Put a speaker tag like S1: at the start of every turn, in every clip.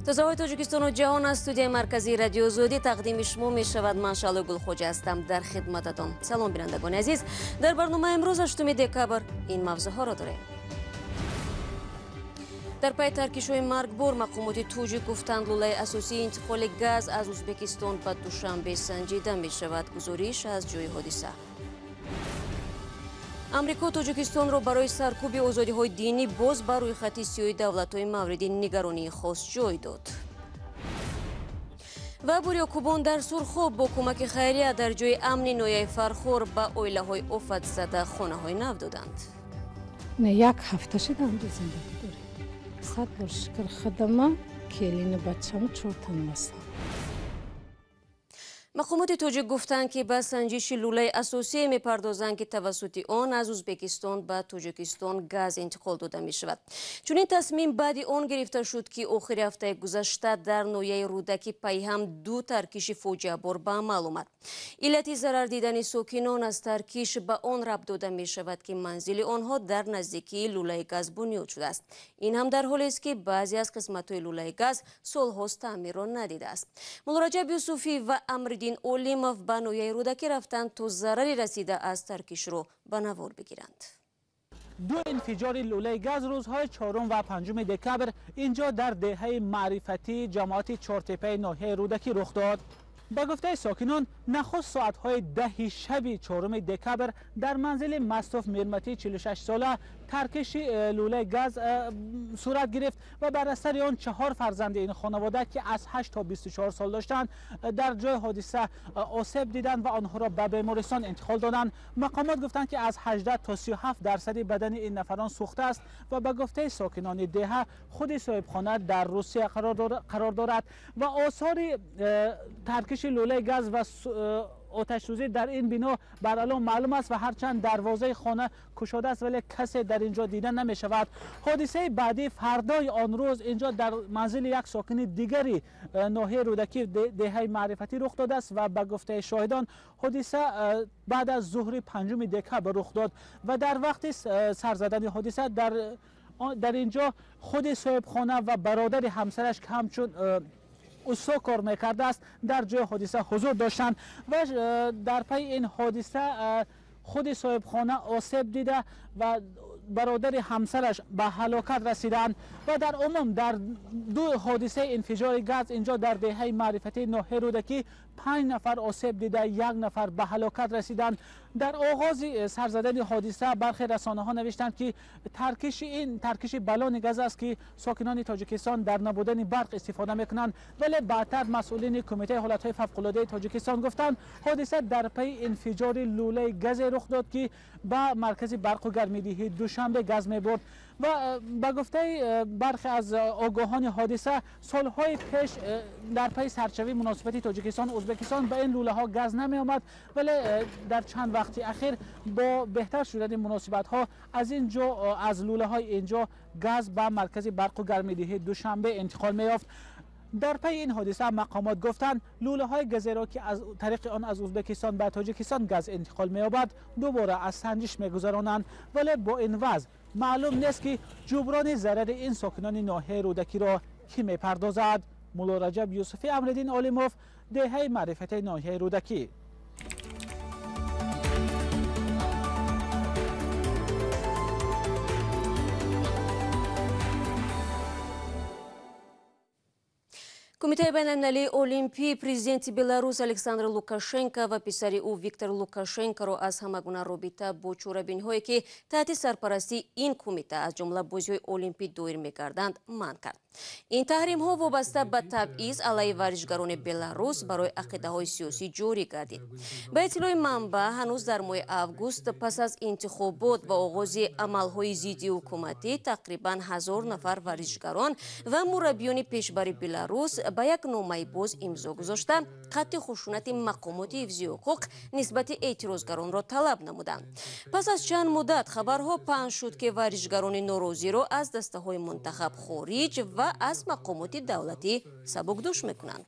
S1: Тозаҳои Тоҷикистону ҷаҳон аз студияи марказии Радиои Озодӣ тақдими шумо мешавад. Ман Шаъло Гулхоҷа ҳастам дар хидмататон. Салом бинандагони азиз. Дар барномаи имрӯз 8 декабр ин мавзӯъҳоро дорем. Дар пайи таркишҳои маргбор мақомоти тоҷик гуфтанд, лӯлаи асосии интиқоли газ аз Ӯзбекистон ба Душанбе санҷида мешавад. Гузориш аз ҷои ҳодиса. Амрико Тоҷикистонро барои саркӯби озодиҳои динӣ боз ба рӯйхати сиёҳи давлатҳои мавриди нигаронии хос ҷой дод. Ва бурёкубон дар Сурхоб бо кӯмаки хайрия дар ҷои амни ноҳияи Фархор ба оилаҳои офатзада хонаҳои нав доданд.
S2: Не, як ҳафта шуда онҷо зиндагӣ дорем. 100 бор шукр худама, келину бачам чортан ҳастам.
S1: Мақомоти тоҷик гуфтанд, ки ба санҷиши лӯлаи асосие мепардозанд, ки тавассути он аз Ӯзбекистон ба Тоҷикистон газ интиқол дода мешавад. Чунин тасмим баъди он гирифта шуд, ки охири ҳафтаи гузашта дар ноҳияи Рӯдакӣ пайҳам ду таркиши фоҷиабор ба амал омад. Иллати зарар дидани сокинон аз таркиш ба он рабт дода мешавад, ки манзили онҳо дар наздикии лӯлаи газ бунёд шудааст. Ин ҳам дар ҳолест, ки баъзе аз қисматҳои лӯлаи газ солҳост таъмирро надидааст. Муллораҷаб Юсуфӣ ва Амриддин Олимов ба ноҳияи Рӯдакӣ рафтанд, то зарари расида аз таркишро ба навор бигиранд.
S3: Ду инфиҷори лӯлаи газ рӯзҳои 4 ва 5 декабр инҷо дар деҳаи маърифатии ҷамоати Чортепаи ноҳияи Рӯдакӣ рух дод. Ба гуфтаи сокинон, нахуст соатҳои 10 шаби 4 декабр дар манзили Мастуф Мирматии 46 сола таркиши лӯлаи газ сурат гирифт ва бар асари он 4 фарзанди ин хонавода, ки аз 8 то 24 сол доштанд, дар ҷои ҳодиса осеб диданд ва онҳоро ба бемористон интиқол доданд. Мақомот гуфтанд, ки аз 18 то 37% бадани ин нафарон сӯхта аст ва ба гуфтаи сокинони деҳа худи соҳибхона дар Русия қарор дорад ва осори таркиши лӯлаи газ ва оташсӯзӣ дар ин бино барало маълум аст ва ҳарчанд дарвозаи хона кушода аст, вале касе дар инҷо дида намешавад. Ҳодисаи баъдӣ фардои он рӯз инҷо дар манзили як сокини дигари ноҳияи Рӯдакӣ деҳаи маърифатӣ рух додааст ва ба гуфтаи шоҳидон ҳодиса баъд аз зуҳри 5 декабр рух дод ва дар вақти сар задани ҳодиса дар инҷо худи соҳибхона ва бародари ҳамсараш, ки ҳамчун усто кор мекардааст, дар ҷои ҳодиса ҳузур доштанд ва дар пайи ин ҳодиса худи соҳибхона осеб дида ва бародари ҳамсараш ба ҳалокат расиданд. Ва дар умум дар ду ҳодисаи инфиҷори газ инҷо дар деҳаи маърифатии ноҳияи Рӯдакӣ 5 нафар осеб дида, 1 нафар ба ҳалокат расиданд. Дар оғози сар задани ҳодиса бархе расонаҳо навиштанд, ки таркиши баллони газ аст, ки сокинони Тоҷикистон дар набудани барқ истифода мекунанд, вале баъдтар масъулини Кумитаи ҳолатҳои фавқулодаи Тоҷикистон гуфтанд, ҳодиса дар пайи инфиҷори лӯлаи газе рух дод, ки ба маркази барқу гармидиҳии Душанбе газ мебурд. Ва ба гуфтаи бархе аз огоҳони ҳодиса, солҳои пеш дар пайи сарчавии муносибати Тоҷикистон Ӯзбекистон ба ин лӯлаҳо газ намеомад, вале дар чанд вақти ахир бо беҳтар шудани муносибатҳо аз ин ҷо, аз лӯлаҳои инҷо газ ба маркази барқу гармидиҳии Душанбе интиқол меёфт. Дар пайи ин ҳодиса мақомот гуфтанд, лӯлаҳои газеро, ки аз тариқи он аз Ӯзбекистон ба Тоҷикистон газ интиқол меёбад, дубора аз санҷиш мегузаронанд, вале бо ин вазъ маълум нест, ки ҷуброни зарари ин сокинони ноҳияи Рӯдакиро кӣ мепардозад. Муллораҷаб Юсуфӣ, Амриддин Олимов, деҳаи маърифатии ноҳияи Рӯдакӣ.
S1: Кумитаи байналмилалии Олимпӣ президенти Беларус Александр Лукашенко ва писари ӯ Виктор Лукашенкоро аз ҳама гуна робита бо чорабиниҳое, ки таҳти сарпарастии ин кумита аз ҷумла бозиҳои олимпӣ доир мегарданд, манъ кард. Ин таҳримҳо вобаста ба табъиз алайҳи варзишгарони Беларус барои ақидаҳои сиёсӣ ҷорӣ гардид. Ба иттилои манбаъ, ҳанӯз дар моҳи август пас аз интихобот ва оғози амалҳои зидди ҳукуматӣ тақрибан 1000 нафар варзишгарон ва мураббиёни пешбари Беларус ба як номаи боз имзо гузошта, қатъи хушунати мақомоти ҳифзи ҳуқуқ нисбати эътирозгаронро талаб намуданд. Пас аз чанд муддат хабарҳо паҳн шуд, ки варзишгарони норозиро аз дастаҳои мунтахаб хориҷ ва аз мақомоти давлатӣ сабукдӯш мекунанд.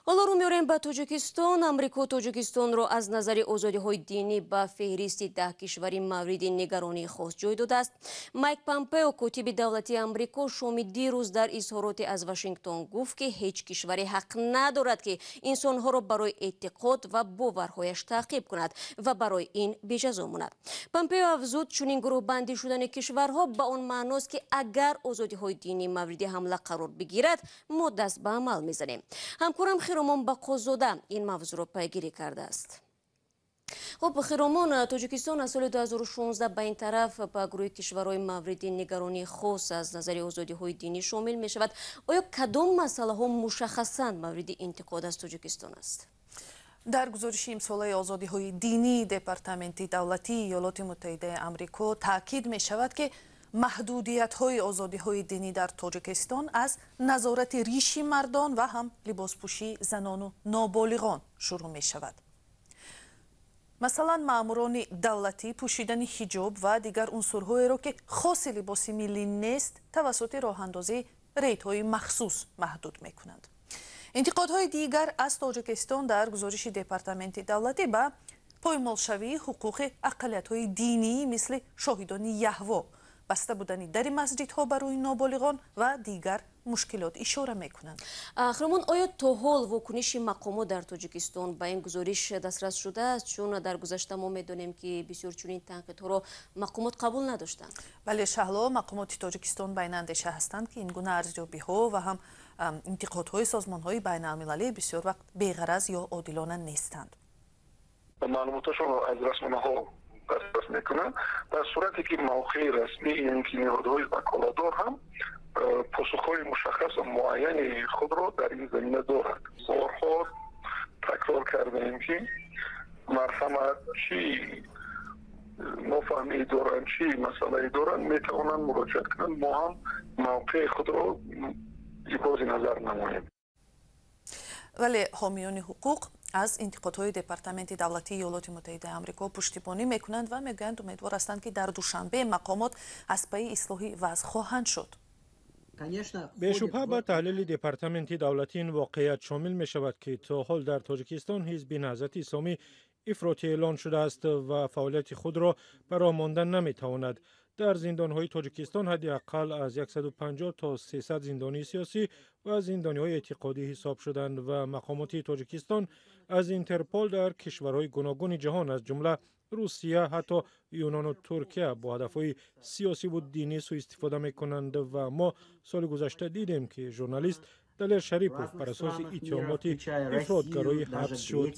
S1: Ҳоло рӯ меорем ба Тоҷикистон. Амрико Тоҷикистонро аз назари озодиҳои динӣ ба феҳристи 10 кишвари мавриди нигаронии хос ҷой додааст. Майк Помпео, котиби давлатии Амрико, шоми дирӯз дар изҳороте аз Вашингтон гуфт, ки ҳеҷ кишваре ҳақ надорад, ки инсонҳоро барои эътиқод ва боварҳояш таъқиб кунад ва барои ин беҷазо монад. Помпео афзуд, чунин гурӯҳбандӣ шудани кишварҳо ба он маъност, ки агар озодиҳои динӣ мавриди ҳамла қарор бигирад, мо даст ба амал мезанем. Ҳамкорам Хиромон Бақозода ин мавзӯъро пайгирӣ кардааст. Хуб, Хиромон, Тоҷикистон аз соли 2016 ба ин тараф ба гурӯҳи кишварҳои мавриди нигаронии хос аз назари озодиҳои динӣ шомил мешавад. Оё кадом масъалаҳо мушаххасан мавриди интиқод аз Тоҷикистон аст?
S4: Дар гузориши имсолаи озодиҳои динии Департаменти давлатии Иёлоти Муттаҳидаи Амрико таъкид мешавад, ки маҳдудиятҳои озодиҳои динӣ дар Тоҷикистон аз назорати риши мардон ва ҳам либоспӯшии занону ноболиғон шурӯъ мешавад. Масалан, маъмурони давлатӣ пӯшидани ҳиҷоб ва дигар унсурҳоеро, ки хоси либоси миллӣ нест, тавассути роҳандозии рейдҳои махсус маҳдуд мекунанд. Интиқодҳои дигар аз Тоҷикистон дар гузориши Департаменти давлатӣ ба поймолшавии ҳуқуқи ақаллиятҳои динӣ мисли шоҳидони Яҳво, баста будани дари масҷидҳо ба рӯи ноболиғон ва дигар мушкилот ишора мекунанд.
S1: Хиромон, оё то ҳол вокуниши мақомот дар Тоҷикистон ба ин гузориш дастрас шудааст? Чун дар гузашта мо медонем, ки бисёр чунин танқидҳоро мақомот қабул надоштанд.
S4: Бале, Шаҳло, мақомоти Тоҷикистон ба ин андеша ҳастанд, ки ин гуна арзёбиҳо ва ҳам интиқодҳои созмонҳои байналмилалӣ бисёр вақт беғараз ё одилона нестанд.
S5: Маълумоташонро аз расонаҳо дастрас мекунанд, дар сурате ки мавқеи расмӣ ё ин ки ниҳодҳои ваколатдор ҳам посухҳои мушаххас ва муайяни худро дар ин замина дорад. Борҳо такрор кардаем, ки марҳамат, чӣ нофаҳмӣ доранд, чӣ масъалае доранд, метавонанд муроҷиат кунанд, мо ҳам мавқеи худро ибрози назар намоем.
S4: Вале ҳомиёни ҳуқуқ аз интиқодҳои Департаменти давлатии Иёлоти Муттаҳидаи Амрико пуштибонӣ мекунанд ва мегӯянд, умедвор ҳастанд, ки дар Душанбе мақомот аз пайи ислоҳи вазъ хоҳанд шуд.
S6: Бешубҳа, ба таҳлили Департаменти давлатӣ ин воқеият шомил мешавад, ки то ҳол дар Тоҷикистон ҳизби Наҳзати Исломӣ ифротӣ эълон шудааст ва фаъолияти худро ба роҳ мондан наметавонад. Дар зиндонҳои Тоҷикистон ҳадди ақал аз 150 то 300 зиндонии сиёсӣ ва зиндониҳои эътиқодӣ ҳисоб шуданд ва мақомоти Тоҷикистон аз Интерпол дар кишварҳои гуногуни ҷаҳон, аз ҷумла Русия, ҳатто Юнону Туркия, бо ҳадафҳои сиёсиву динӣ суистифода мекунанд ва мо соли гузашта дидем, ки журналист Далер Шарипов бар асоси иттиҳомоти ифротгароӣ ҳабс шуд.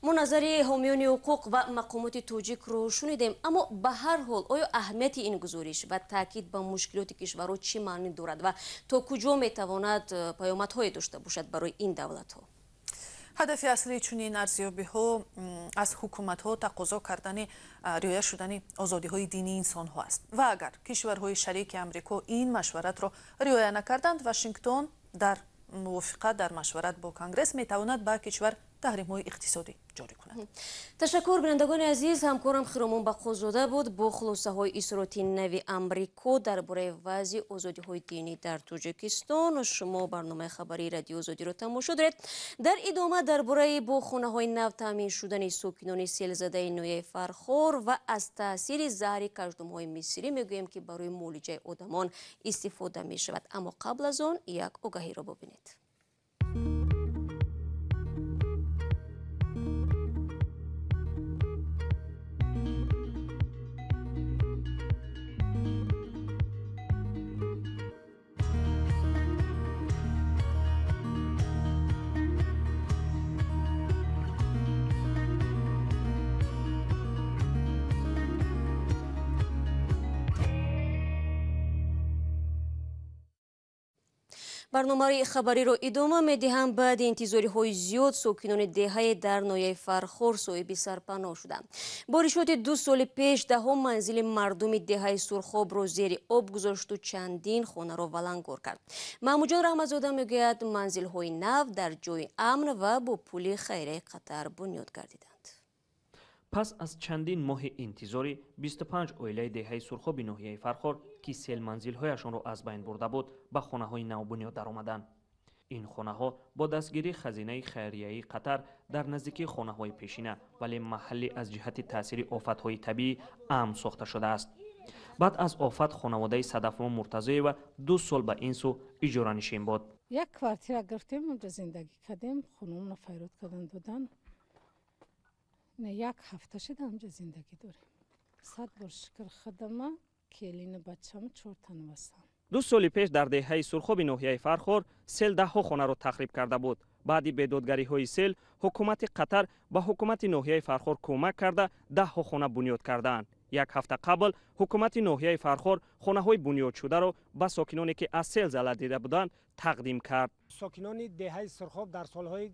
S1: Мо назари ҳомиёни ҳуқуқ ва мақомоти тоҷикро шунидем, аммо ба ҳар ҳол оё аҳамияти ин гузориш ва таъкид ба мушкилоти кишварҳо чӣ маънӣ дорад ва то куҷо метавонад паёмадҳое дошта бошад барои ин давлатҳо?
S4: Ҳадафи аслии чунин арзёбиҳо аз ҳукуматҳо тақозо кардани риоя шудани озодиҳои динии инсонҳо аст. Ва агар кишварҳои шарики Амрико ин машваратро риоя накарданд, Вашингтон дар мувофиқат дар машварат бо Конгресс метавонад ба кишвар таҳримҳои иқтисодӣ ҷорӣ кунад.
S1: Ташаккур, бинандагони азиз. Ҳамкорам Хиромон Бақозода буд бо хулосаҳои изҳороти нави Амрико дар бораи вазъи озодиҳои динӣ дар Тоҷикистон. Шумо барномаи хабарии Радиои Озодиро тамошо доред. Дар идома дар бораи бо хонаҳои нав таъмин шудани сокинони селзадаи ноҳияи Фархор ва аз таъсири заҳри каждумҳои мисрӣ мегӯем, ки барои муолиҷаи одамон истифода мешавад. Аммо қабл аз он як огаҳиро бибинед. Барномаи хабариро идома медиҳам. Баъди интизориҳои зиёд сокинони деҳае дар ноҳияи Фархор соҳиби сарпаноҳ шуданд. Боришоти 2 соли пеш даҳо манзили мардуми деҳаи Сурхобро зери об гузошту чандин хонаро валангор кард. Маҳмудҷон Раҳматзода мегӯяд, манзилҳои нав дар ҷои амн ва бо пули хайраи Қатар бунёд гардиданд.
S7: Пас аз чандин моҳи интизорӣ 25 оилаи деҳаи Сурхоби ноҳияи Фархор, ки сел манзилҳояшонро аз байн бурда буд, ба хонаҳои навбунёд даромаданд. Ин хонаҳо бо дастгирии хазинаи хайрияи Қатар дар наздикии хонаҳои пешина, вале маҳаллӣ аз ҷиҳати таъсири офатҳои табиӣ амн сохта шудааст. Баъд аз офат хонаводаи Садафмо Муртазоева 2 сол ба ин сӯ иҷоранишин буд.
S2: Як квартира гирифтем, онҷо зиндагӣ кардем, хонумона файрод кардан додан. Як ҳафта шуда онҷо зиндагӣ дорем. 100 бор шукр худама, келину бачам 4 тан ҳастам.
S7: 2 соли пеш дар деҳаи Сурхоби ноҳияи Фархор сел даҳҳо хонаро тахриб карда буд. Баъди бедодгариҳои сел ҳукумати Қатар ба ҳукумати ноҳияи Фархор кӯмак карда даҳҳо хона бунёд кардаанд. Як ҳафта қабл ҳукумати ноҳияи Фархор хонаҳои бунёдшударо ба сокиноне ки аз сел залал дида буданд тақдим кард.
S8: Сокинони деҳаи Сурхоб дар солҳои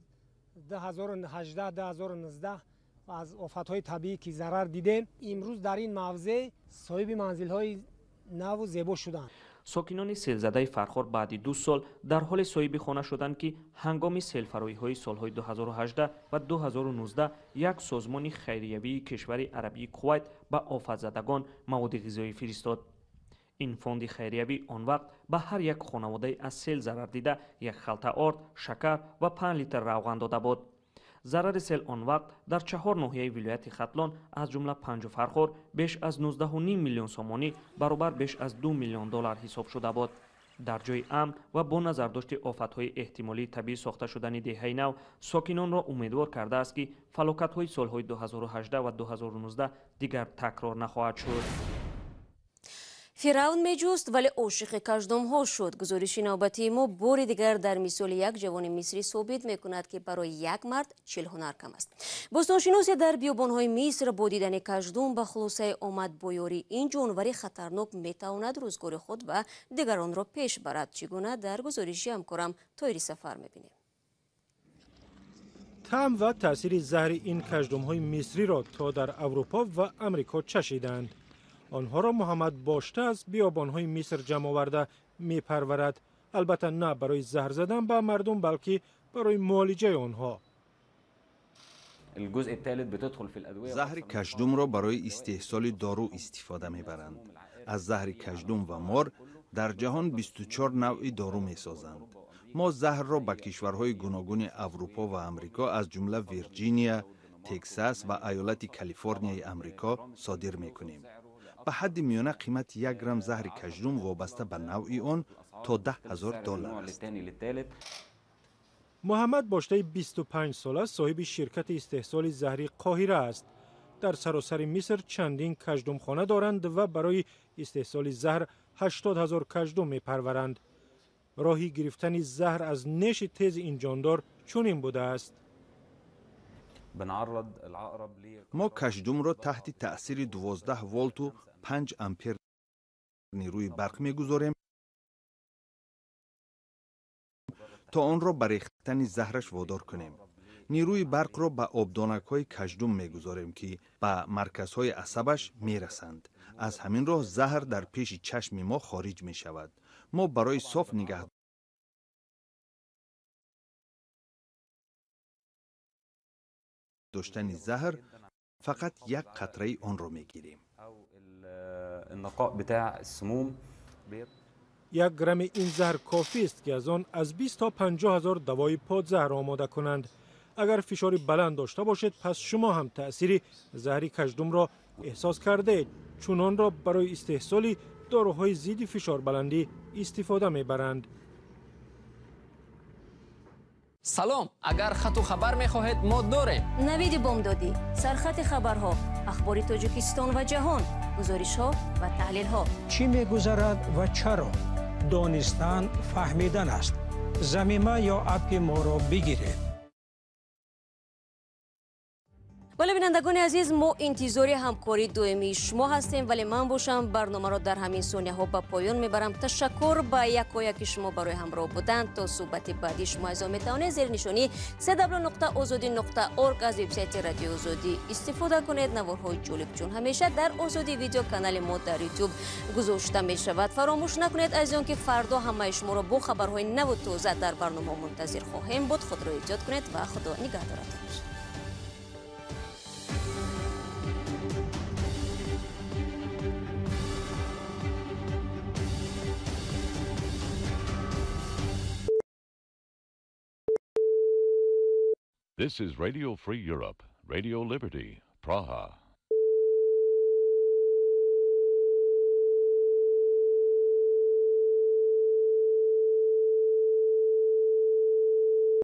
S8: 2018-2019 аз офатҳои табиӣ ки зарар дидем, имрӯз дар ин мавзеъ соҳиби манзилҳои наву зебо шуданд.
S7: Сокинони селзадаи Фархор баъди 2 сол дар ҳоле соҳиби хона шуданд ки ҳангоми селфароиҳои солҳои 2018 ва 2019 як созмони хайриявии кишвари арабии Кувайт ба офатзадагон маводи ғизоӣ фиристод. Ин фонди хайриявӣ он вақт ба ҳар як хонаводаи аз сел зарар дида як халта орд, шакар ва 5 литр равған дода буд. Зарари сел он вақт дар 4 ноҳияи вилояти Хатлон аз ҷумла Панҷу Фархор беш аз 19,5 миллион сомонӣ баробар беш аз 2 миллион доллар ҳисоб шуда буд. Дар ҷои амн ва бо назардошти офатҳои эҳтимолии табиӣ сохта шудани деҳаи нав сокинонро умедвор кардааст ки фалокатҳои солҳои 2018 ва 2019 дигар такрор нахоҳад шуд.
S1: Фиръавн меҷуст, вале ошиқи каждумҳо шуд. Гузориши навбатии мо бори дигар дар мисоли як ҷавони мисрӣ собит мекунад, ки барои як мард 40 ҳунар кам аст. Бостоншиносе дар биёбонҳои Миср бо дидани каждум ба хулосае омад, бо ёрии ин ҷонвари хатарнок метавонад рӯзгори худ ва дигаронро пеш барад. Чӣ гуна дар гузориши ҳамкорам Тоири Сафар мебинем.
S6: Таъм ва таъсири заҳри ин каждумҳои мисриро то дар Аврупо ва Амрико чашиданд. Онҳоро Муҳаммад Бошта аз биёбонҳои Миср ҷамъ оварда мепарварад. Албатта на барои заҳр задан ба мардум, балки барои муолиҷаи онҳо.
S9: Заҳри каждумро барои истеҳсоли дору истифода мебаранд. Аз заҳри каждум ва мор дар ҷаҳон 24 навъи дору месозанд. Мо заҳрро ба кишварҳои гуногуни Аврупо ва Амрико аз ҷумла Вирҷиния, Тексас ва айолати Калифорнияи Амрико содир мекунем. Ба ҳадди миёна қимати 1 грамм заҳри каждум вобаста ба навъи он то 10 000 доллар аст.
S6: Муҳаммад Боштаи 25 сола соҳиби ширкати истеҳсоли заҳри Қоҳира аст. Дар саросари Миср чандин каждумхона доранд ва барои истеҳсоли заҳр 80 000 каждум мепарваранд. Роҳи гирифтани заҳр аз неши тези ин ҷондор чунин будааст.
S9: Мо каждумро таҳти таъсири 12 волту 5 ампер нерӯи барқ мегузорем то онро ба рехтани заҳраш водор кунем. Нерӯи барқро ба обдонакҳои каждум мегузорем, ки ба марказҳои асабаш мерасанд. Аз ҳамин роҳ заҳр дар пеши чашми мо хориҷ мешавад. Мо барои соф нигаҳ доштани заҳр фақат як қатраи онро мегирем.
S6: 1 грамми ин заҳр кофист, ки аз он аз 20 то 50 000 давои подзаҳр омода кунанд. Агар фишори баланд дошта бошед, пас шумо ҳам таъсири заҳри каждумро эҳсос кардаед, чун онро барои истеҳсоли доруҳои зидди фишорбаландӣ истифода мебаранд.
S10: Салом, агар хату хабар мехоҳед, мо дорем.
S1: Навиди бомдодӣ, сархати хабарҳо, ахбори Тоҷикистон ва ҷаҳон, гузоришҳо ва таҳлилҳо.
S11: Чӣ мегузарад ва чаро? Донистан фаҳмидан аст. Замима ё аппи моро бигиред.
S1: Вале бинандагони азиз, мо интизори ҳамкории доимии шумо ҳастем, вале ман бошам барномаро дар ҳамин сонияҳо ба поён мебарам. Ташаккур ба якояки шумо барои ҳамроҳ будан. То суҳбати баъдӣ шумо азизон метавонед зери нишонии www.ozodi.org аз вебсайти Радиои Озодӣ истифода кунед. Наворҳои ҷолиб чун ҳамеша дар Озодӣ видео канали мо дар YouTube гузошта мешавад. Фаромӯш накунед азизон, ки фардо ҳамаи шуморо бо хабарҳои наву тоза дар барномаҳо мунтазир хоҳем буд. Худро эҳтиёт кунед ва Худо нигаҳдоратон.
S12: This is Radio Free Europe, Radio Liberty, Praha.